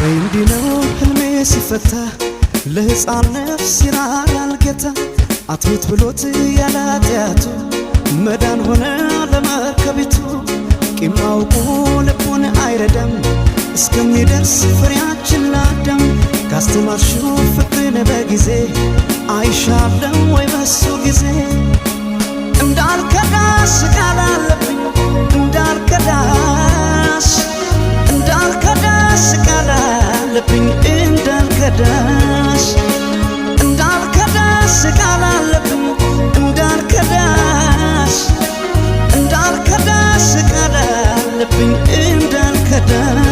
በይ እንዲህ ነው ህልሜ ሲፈታ፣ ለሕፃን ነፍስ ይራራል ጌታ። አትሙት ብሎት ያለ ኃጢአቱ መዳን ሆነ ለመርከቢቱ። ቂም አውቆ ልቡን አይረዳም እስከሚደርስ ፍሬያችን ለአዳም። ካስተማርሽው ፍቅርን በጊዜ አይሻለም ወይ በሱ ጊዜ? እንዳልከዳሽ ቃል አለብኝ፣ እንዳልከዳሽ፣ እንዳልከዳሽ ቃል አለብኝ፣ እንዳልከዳሽ፣ እንዳልከዳሽ ቃል አለብኝ፣ እንዳልከዳሽ፣ እንዳልከዳሽ ቃል አለብኝ፣ እንዳልከዳሽ።